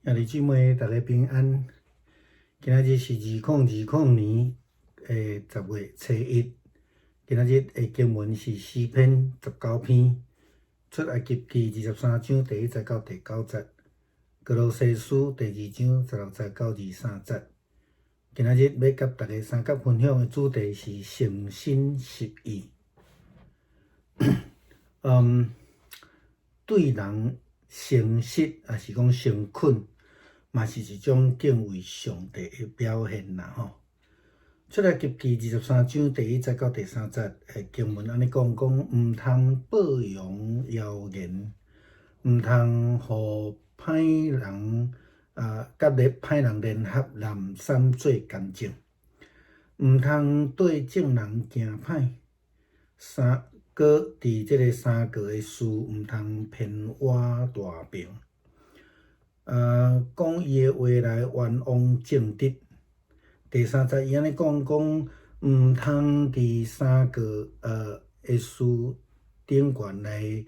兄弟姊妹，大家平安。今仔日是2020年的10月初一。今仔日的經文是詩篇19篇，出埃及記23章第1節到第9節，歌羅西書第2章16節到23節。今仔日欲佮大家相佮分享的主題是誠心實意。對人誠實，抑是講誠懇，嘛是一種敬畏上帝的表現啦吼。出埃及記23章第1節到第3節的經文按呢講，講毋通報揚謠言，毋通予歹人啊，佮咧歹人聯合濫散做奸證，毋通對眾人行歹。三閣佇這个三個的事，毋通偏倚大平。講伊的話來冤枉正直。第三節伊按呢講，講毋通佇三個的事頂懸來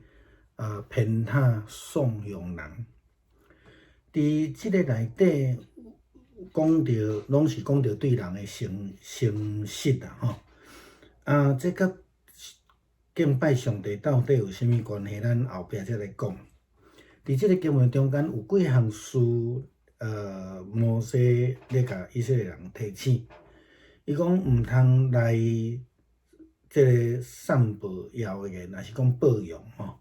偏袒喪鄉人。佇這个內底講著，攏是講著對人的誠誠實啊吼。啊，這佮敬拜上帝到底有啥物關係？咱後壁才來講。佇這个經文中間有幾項事，摩西咧共以色列人提醒，伊講毋通來這个散布謠言，抑是講報揚吼。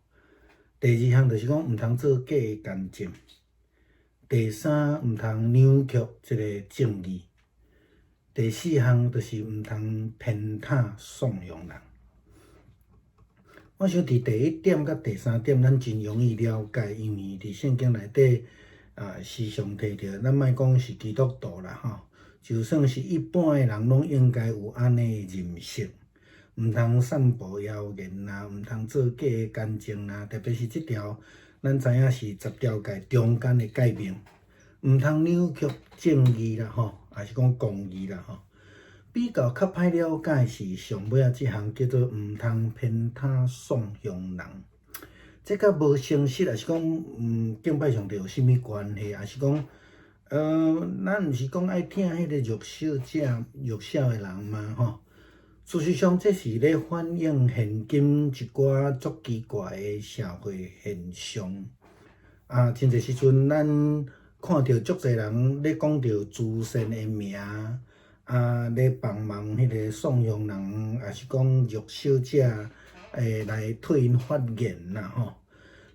第二項就是講毋通做假的奸證。第三，毋通扭曲這个正義。第四項就是毋通偏袒喪鄉人。我想佇第一點佮第三點，咱真容易了解，因為佇聖經內底啊，時常提著，咱莫講是基督徒啦吼，就算是一般的人，攏應該有按呢的認識，毋通散布謠言啦，毋通做假的奸證啦，特別是這條，咱知影是十條誡中間的誡命，毋通扭曲正義啦吼，抑是講公義啦吼。比較較歹了解是上尾仔這項叫做毋通偏袒喪鄉人，這佮無誠實，抑是講毋敬拜上帝有啥物關係？抑是講，咱毋是講愛疼彼个弱小者、弱小的人嗎？吼，事實上，這是咧反映現今一寡足奇怪的社會現象。啊，真濟時陣，咱看著足濟人咧講著慈善的名。啊，咧幫忙彼個喪鄉人，抑是講弱小者，來替𪜶發言啦吼。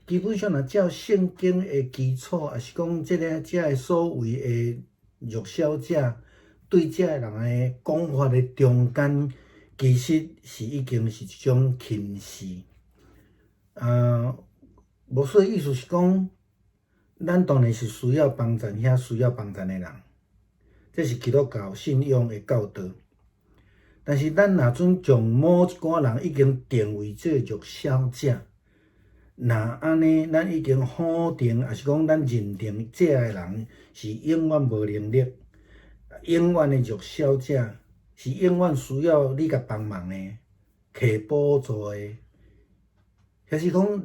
基本上，若照聖經的基礎，抑是講這个遮个所謂的弱小者，對這个人的講法的中間，其實是已經是一種輕視。啊，牧師的意思是講，咱當然是需要幫贊遐需要幫贊的人。這是基督教信仰的教導，但是咱若準將某一寡人已經定位做弱小者，若按呢，咱已經否定，抑是講咱認定這个人是永遠無能力、永遠的弱小者，是永遠需要你共幫忙的、提補助的，抑是講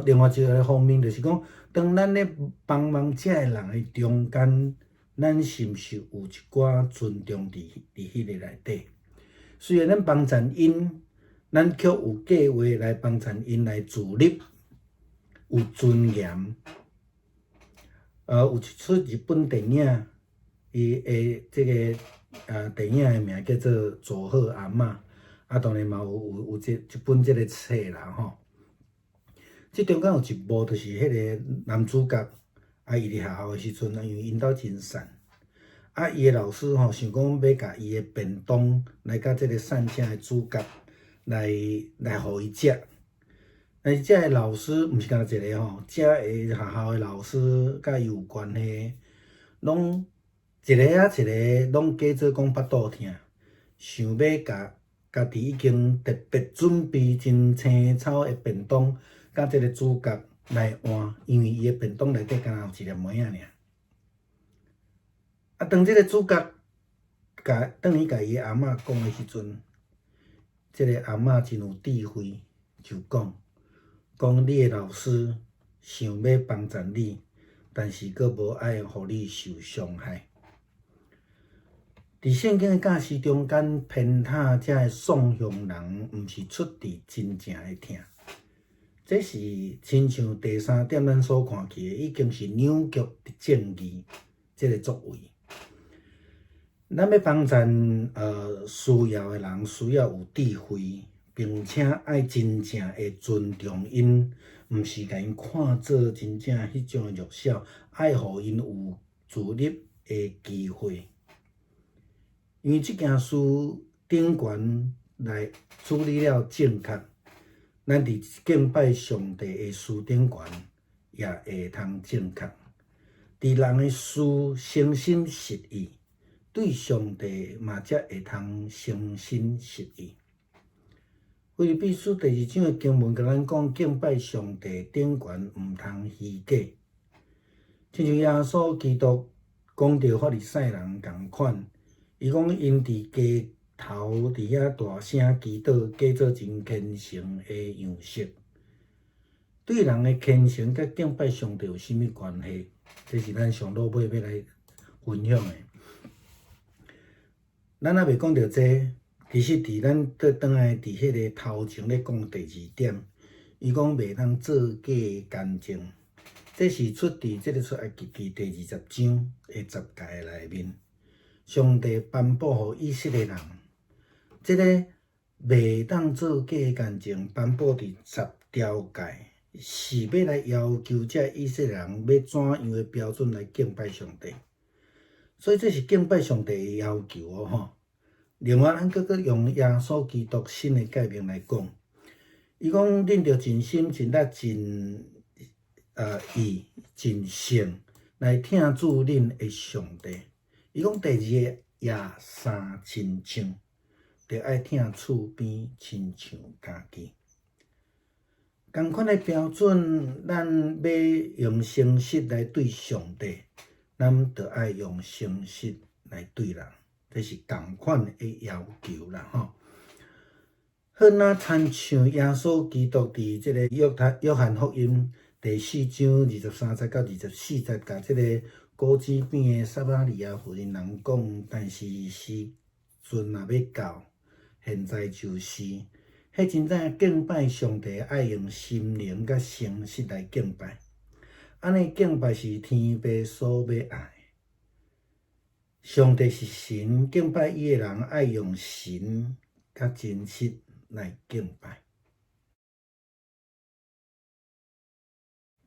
另外一个方面，就是講，當咱咧幫忙這个人的中間，咱是毋是有一寡尊重佇彼个內底？雖然咱幫贊𪜶，咱卻有計劃來幫贊𪜶來自立，有尊嚴。有一齣日本電影，伊的這个電影的名叫做《佐賀阿嬤》，啊，當然嘛有這一本這个冊啦吼。這中間有一幕，就是彼个男主角。啊！伊佇學校的時陣，因為𪜶兜真散，啊！伊的老師吼想講欲共伊的便當來共這个散赤的主角來予伊食，但是這个老師毋是干焦一个吼，遮个學校的老師佮伊有關係，攏一个仔一个攏假做講腹肚疼，想欲共家己已經特別準備真青草的便當，佮這个主角來換，因為伊的便當內底干焦有一粒糜仔爾。啊，當這个主角共轉去共伊的阿嬤講的時陣，這个阿嬤真有智慧，就講講你的老師想欲幫贊你，但是閣無愛予你受傷害。佇聖經的教示中間，鞭撻才會創傷人，毋是出佇真正的疼。這是親像第三點咱所看見的，已經是扭曲正義這个作為。咱欲幫贊需要的人，需要有智慧，並且愛真正會尊重𪜶，毋是共𪜶看做真正彼種的弱小，愛予𪜶有自立的機會。因為這件事頂懸來處理了正確，咱佇敬拜上帝的事頂懸也會通正確。佇人的事誠心實意，對上帝嘛才會通誠心實意。腓立比書第二章的經文共咱講，敬拜上帝頂懸毋通虛假。親像耶穌基督講著法利賽人仝款，伊講𪜶佇街頭佇遐大聲祈禱，假做真虔誠的樣式。對人的虔誠佮敬拜上帝有啥物關係？這是咱上落尾欲來分享的。咱猶未講著這，其實佇咱倒轉來佇彼个頭前咧講第二點，伊講袂通做假見證，這是出佇這个出埃及記第二十章的十誡內面。上帝頒布予以色列人，這个袂當做假見證，頒布佇十條誡，是欲來要求這以色列人欲怎樣的標準來敬拜上帝。所以這是敬拜上帝的要求哦，吼。另外，咱閣閣用耶穌基督新的誡命來講，伊講恁著盡心、盡力、盡意、盡性來疼主恁的上帝。伊講第二个也相親像，著愛疼厝邊親像家己。仝款的標準，咱欲用誠實來對上帝，咱著愛用誠實來對人，這是仝款的要求啦，吼。好，若親像耶穌基督佇這个約翰福音第四章二十三節到二十四節，共這个古井邊的撒瑪利亞婦人人講，但是時陣若欲到，現在就是，彼真正敬拜上帝，愛用心靈佮誠實來敬拜。按呢敬拜是天父所欲愛。上帝是神，敬拜伊的人愛用神佮真實來敬拜。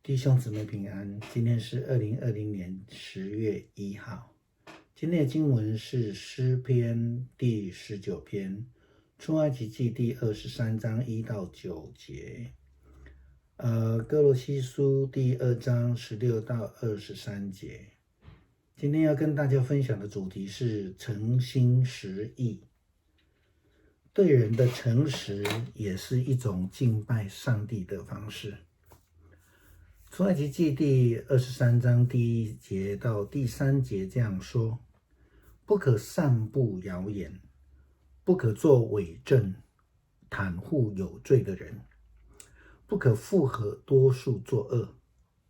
弟兄姊妹平安，今天是2020年10月1號。今天的經文是詩篇第十九篇，出埃及記第23章1到9節，歌羅西書第二章16到23節。今天要跟大家分享的主題是誠心實意。對人的誠實也是一種敬拜上帝的方式。出埃及記第二十三章第一節到第三節這樣說：不可散布謠言，不可作偽證，袒護有罪的人，不可附和多數作惡，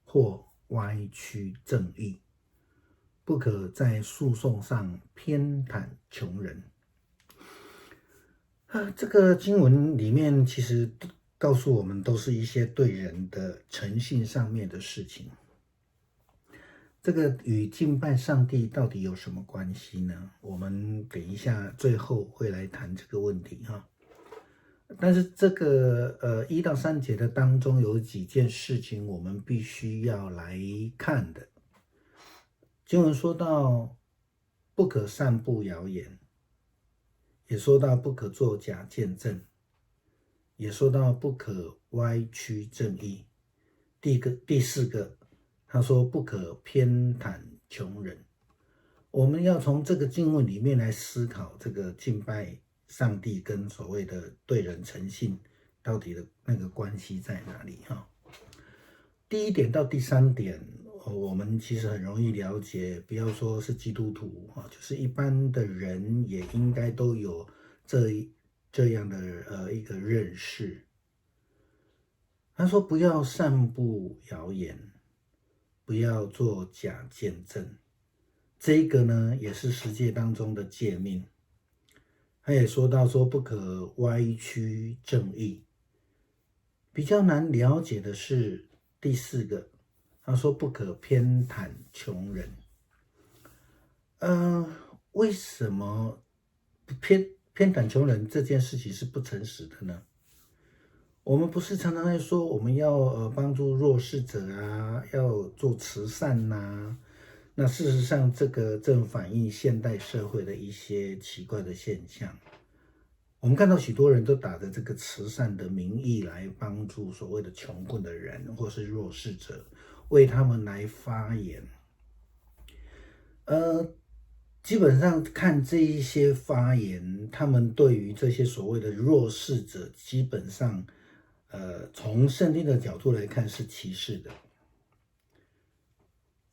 或歪曲正義，不可在訴訟上偏袒窮人。啊，這個經文裡面其實告訴我們，都是一些對人的誠信上面的事情。這個與敬拜上帝到底有什麼關係呢？我們等一下最後會來談這個問題哈。但是這個1到3節的當中有幾件事情，我們必須要來看的。經文說到不可散布謠言，也說到不可作假見證。也說到不可歪曲正義。第一個、第四個，他說不可偏袒窮人。我們要從這個經文裡面來思考這個敬拜上帝跟所謂的對人誠信到底的那個關係在哪裡？哈，第一點到第三點，我們其實很容易了解，不要說是基督徒啊，就是一般的人也應該都有這樣的一個認識。他說不要散布謠言，不要做假見證。這個呢，也是十誡當中的誡命。他也說到說不可歪曲正義。比較難了解的是第四個，他說不可偏袒窮人。為什麼偏袒窮人這件事情是不誠實的呢？我們不是常常在說我們要幫助弱勢者啊，要做慈善吶啊。那事實上，這個正反映現代社會的一些奇怪的現象。我們看到許多人都打着這個慈善的名義來幫助所謂的窮困的人或是弱勢者，為他們來發言。基本上看這一些發言，他們對於這些所謂的弱勢者，基本上，從聖經的角度來看是歧視的。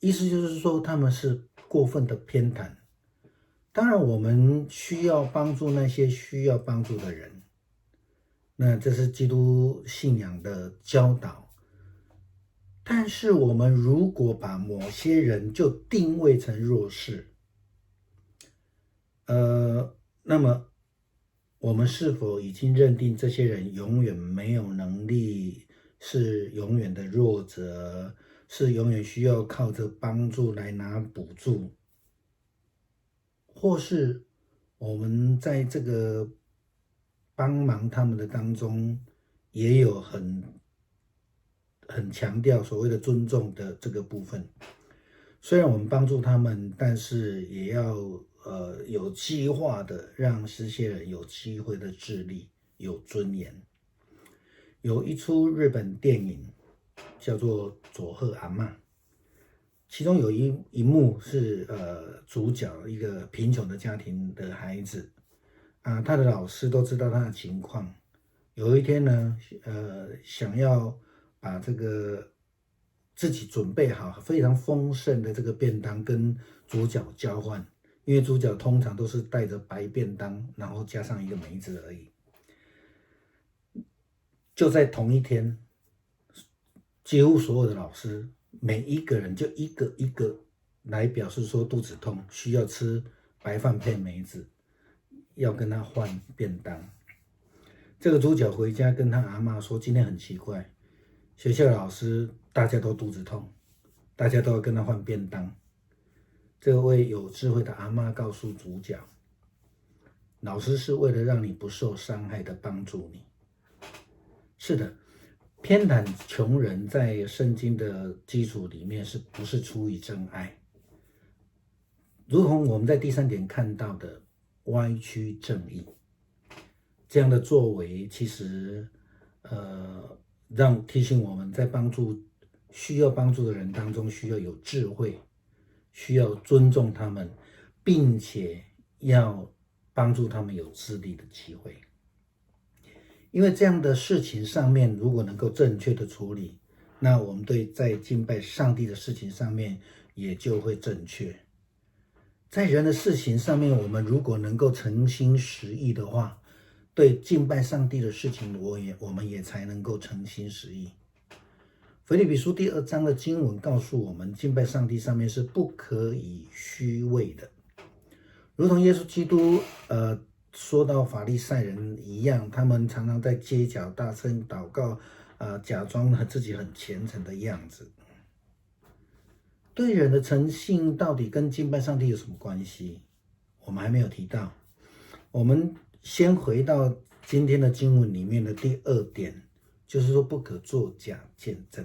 意思就是說，他們是過分的偏袒。當然，我們需要幫助那些需要幫助的人，那這是基督信仰的教導。但是，我們如果把某些人就定位成弱勢，那麼我們是否已經認定這些人永遠沒有能力，是永遠的弱者，是永遠需要靠着幫助來拿補助？或是我們在這個幫忙他們的當中，也有很強調所謂的尊重的這個部分。雖然我們幫助他們，但是也要有計劃的讓這些人有機會的自立、有尊嚴。有一齣日本電影叫做《佐賀阿嬤》。其中有一幕是主角一個貧窮的家庭的孩子啊，他的老師都知道他的情況。有一天呢，想要把這個自己準備好非常豐盛的這個便當跟主角交換，因為主角通常都是帶着白便當，然後加上一個梅子而已。就在同一天，幾乎所有的老師，每一個人就一個一個來表示說肚子痛，需要吃白飯配梅子，要跟他換便當。這個主角回家跟他阿嬤說，今天很奇怪，學校老師大家都肚子痛，大家都要跟他換便當。這位有智慧的阿嬤告訴主角，老師是為了讓你不受傷害的幫助你。是的。偏袒窮人在聖經的基礎裡面是不是出於真愛？如同我們在第三點看到的歪曲正義這樣的作為，其實讓提醒我們在幫助需要幫助的人當中，需要有智慧，需要尊重他們，並且要幫助他們有自立的機會。因為這樣的事情上面，如果能夠正確的處理，那我們對在敬拜上帝的事情上面也就會正確。在人的事情上面，我們如果能夠誠心實意的話，對敬拜上帝的事情，我們也才能夠誠心實意。腓立比書第二章的經文告訴我們，敬拜上帝上面是不可以虛偽的，如同耶穌基督說到法利賽人一樣，他們常常在街角大聲禱告，假裝自己很虔誠的樣子。對人的誠信到底跟敬拜上帝有什麼關係？我們還沒有提到。我們先回到今天的經文裡面的第二點，就是說不可作假見證。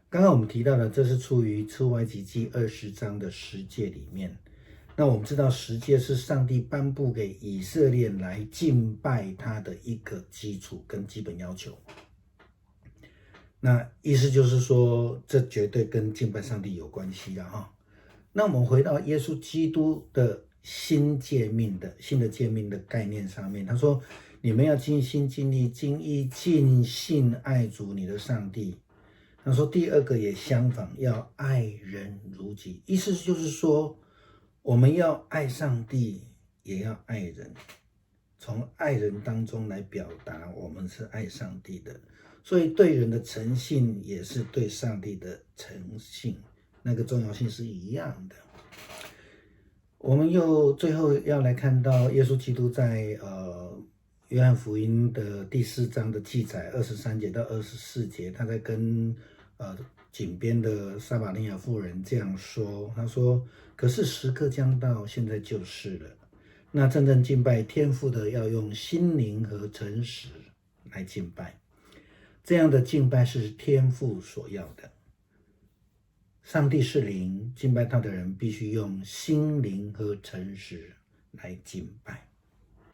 剛剛我們提到的，這是出於出埃及記20章的十誡裡面。那我們知道十誡是上帝頒布給以色列來敬拜他的一個基礎跟基本要求。那意思就是說，這絕對跟敬拜上帝有關係了哈。那我們回到耶穌基督的新誡命的新的誡命的概念上面，他說：“你們要盡心、盡力、盡意、盡性愛主你的上帝。”他說第二個也相仿，要愛人如己。意思就是說，我們要愛上帝，也要愛人。從愛人當中來表達我們是愛上帝的，所以對人的誠信也是對上帝的誠信，那個重要性是一樣的。我們又最後要來看到耶穌基督在約翰福音的第四章的記載，23節到24節，他在跟井邊的撒瑪利亞婦人這樣說，他說：“可是時刻將到，現在就是了。那真正敬拜天父的，要用心靈和誠實來敬拜，這樣的敬拜是天父所要的。上帝是靈，敬拜他的人必須用心靈和誠實來敬拜。”